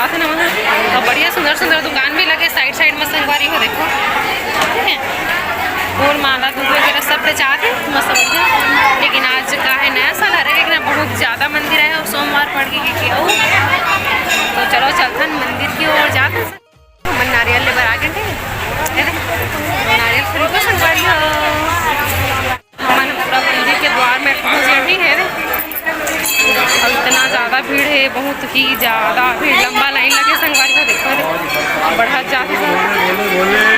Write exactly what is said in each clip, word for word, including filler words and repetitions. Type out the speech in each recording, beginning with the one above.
अउ बढ़िया सुंदर सुंदर दुकान भी लगे side side में संगवारी हो, देखो, ठीक है। फूल माला, दूध वगैरह सब बेचात हे, मस्त बढ़िया। लेकिन आज का है, नया साल हरे, लेकिन बहुत ज्यादा मंदिर आए अउ सोमवार पड़ गे कि अउ तो चलो चलथन मंदिर की ओर जाथन। हमन नारियल ले बर आ गे, ठीक है। ये देख, नारियल खरीदो संगवारी हो। हमन पूरा मंदिर के द्वार में पहुंच गे, ठीक है। अउ इतना ज्यादा भीड़ है, बहुत ही ज्यादा भीड़, लंबा लाइन लगे संगवारी हो। देखो, देखो, बढ़त जात हे,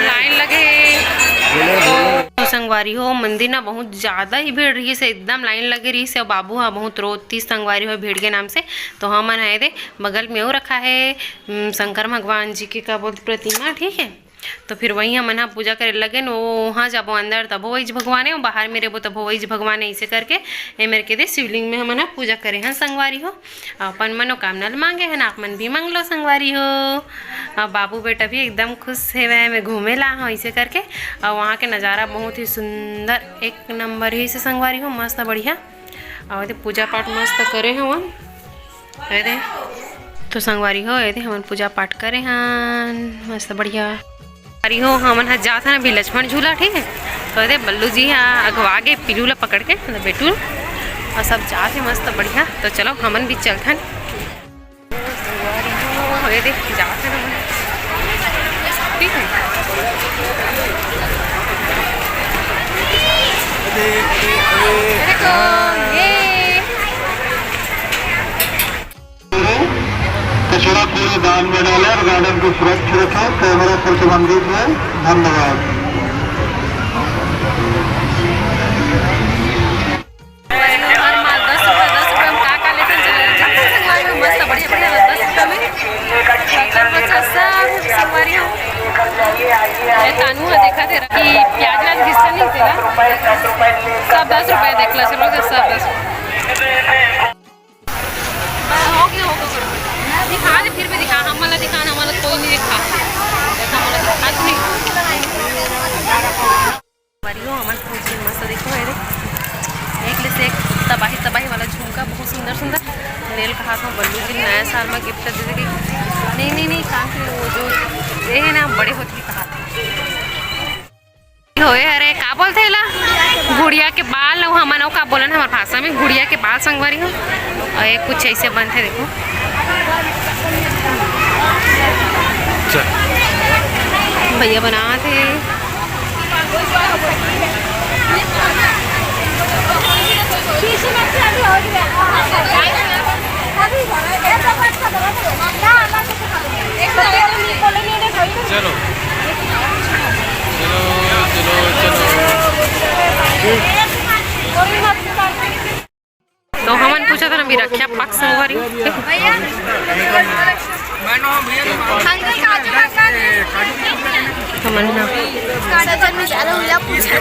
लाइन लगे हे। तो संगवारी हो, मंदिर ना बहुत ज्यादा ही भीड़ रहिस हे, एकदम लाइन लगे रहिस हे। बाबू हा बहुत रोतिस संगवारी हो भीड़ के नाम से। तो हमन हा ये दे बगल में वो रखा है, उम, शंकर भगवान जी के का बोलते प्रतिमा, ठीक है। तो फिर वहीं हमन ह पूजा करे लगेन, वो वहाँ जाबो अंदर तभो वही भगवान है, वो बाहर में रेबो तभो वही भगवान है, ऐसे करके ए मेर के दे शिवलिंग में हमन ह पूजा करे हन संगवारी हो। अपन मनोकामना ल मांगे हन, आप मन भी मांग लो संगवारी हो। अब बाबू बेटा भी एकदम खुश हेवय, मैं घूमे ला हूँ ऐसे करके। और वहाँ के नज़ारा बहुत ही सुंदर, एक नंबर ही से संगवारी हो, मस्त बढ़िया। और ये पूजा पाठ मस्त करे हवन। ये दे, तो संगवारी हो, ये दे हमन पूजा पाठ करे हन, मस्त बढ़िया। संगवारी हो, हमन ह जात हन अभी लक्ष्मण झूला, ठीक है। तो ये दे बल्लू जी हा अगवा गे पीलू ला पकड़ के, मतलब बेटू, और सब जात हे मस्त बढ़िया। तो चलो हमन भी चलथन। संगवारी हो, ये दे जात हन हमन, ठीक है। देखो, ये कचरा कूड़ेदान में डालें और गार्डन को स्वच्छ रखें। कैमरा प्रतिबंधित है। धन्यवाद। हर माल दस रुपये, दस रुपये में का का लेथन, चलो, चलते संगवारी हो, मस्त बढ़िया बढ़िया दस रुपये में। अच्छा, अच्छा, सब संगवारी हो। ये तानू है, देखा दे रहा कि प्याज व्याज घिसता नहीं तेरा। सब दस रुपये देख लो, चलो, सब दस रुपये। हो गया, हो गया, करो। दिखा दे, फिर भी दिखा, हमला दिखा, हमला कोई नहीं दिखा। देखा, हमला दिखा तो नहीं। संगवारी हो, हमन पूछी मस्त देखो, ये देख, एक ले से एक तबाही तबाही वाला झुमका, बहुत सुंदर सुंदर। नेल कहा था बल्लू जी नया साल में गिफ्ट दे देगी। नहीं, नहीं, नहीं, कहाँ के वो जो ये है ना, बड़े होती कहा था। होए, अरे, का बोलथे एला? गुड़िया के बाल, अउ हमन अउ का बोलन हमर भाषा में, गुड़िया के बाल संगवारी हो। अउ ये कुछ ऐसे बनथे, देखो। चल। भैया बनात हे। चलो, चलो, चलो, चलो। तो हमन पूछा था ना, अभी रखिया पक संगवारी। हमन ना। सजन में ज्यादा हुआ पूछा।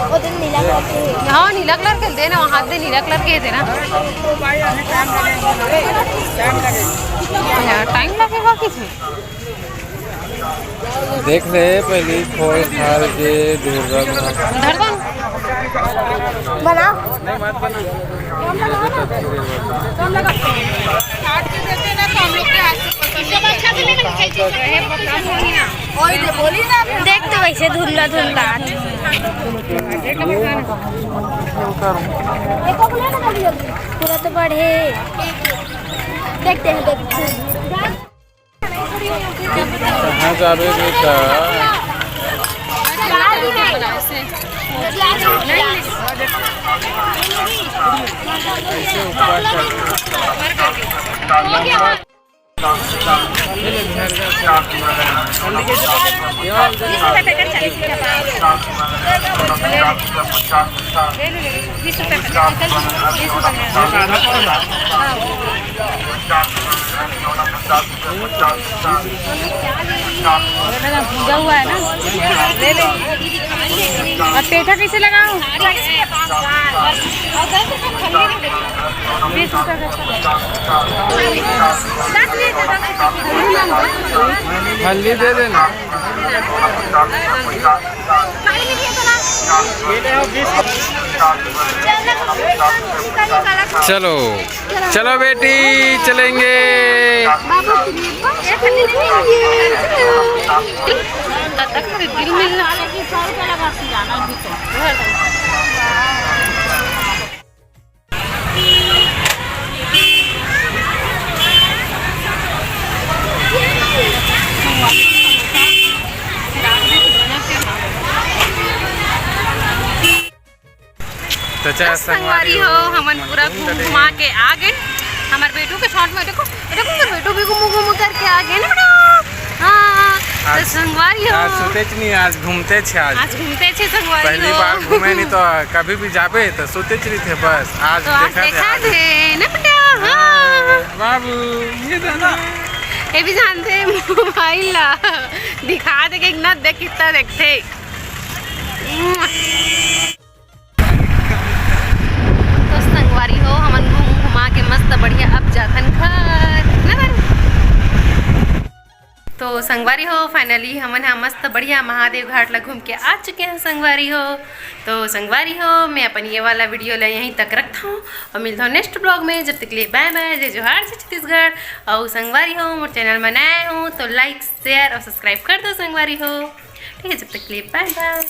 वो दिन नीला कलर के। हाँ, नीला कलर के दे ना, वहाँ दे नीला कलर के दे ना। यार, टाइम लगेगा किसी। देख ले पहले खोल खाल के ढूंढ रहा था। धर दो। बना। काट के देते ना तो हम लोग के हाथ से पकड़ लेते हैं। देख तो वैसे धुंधला धुंधला हाथ। पूरा तो बढ़े। देखते हैं, देखते हैं। कहाँ जाबे बेटा? ऐसे ऊपर चढ़। पूजा हुआ है ना, ले ले। अब पेठा कैसे लगाओ? बीस रुपया का। हल्दी दे देना। चलो, चलो बेटी, चलेंगे। तो चल संगवारी हो, हमन पूरा घूम घुमा के आ गए। हमार बेटू के शॉट में देखो, देखो हमार बेटू भी घूम घूम करके आ गए ना बेटा। हाँ, तो आज, संगवारी हो। आज सुते च नहीं, आज घूमते छे आज। आज घूमते छे संगवारी पहली हो। बार घूमे नहीं तो कभी भी जाबे तो सुते च नहीं थे बस। आज तो आज देखा थे, देखा आज। थे ना बेटा। हाँ। हाँ, बाबू, ये दादा। ये भी जानते हैं मोबाइल ला। दिखा दे के एक ना देख कितना देखते। तो संगवारी हो, हमन घूम घुमा के मस्त बढ़िया अब जाथन घर, ना बन? तो संगवारी हो, finally हमन हा मस्त बढ़िया महादेव घाट ला घूम के आ चुके हैं संगवारी हो। तो संगवारी हो, मैं अपन ये वाला वीडियो ला यहीं तक रखता हूँ और मिलता हूँ नेक्स्ट ब्लॉग में। जब तक के लिए बाय बाय, जय जोहार, जय छत्तीसगढ़। और संगवारी हो, मोर चैनल में नया हो तो लाइक, शेयर और सब्सक्राइब कर दो संगवारी हो। ठीक है, जब तक के लिए बाय बाय।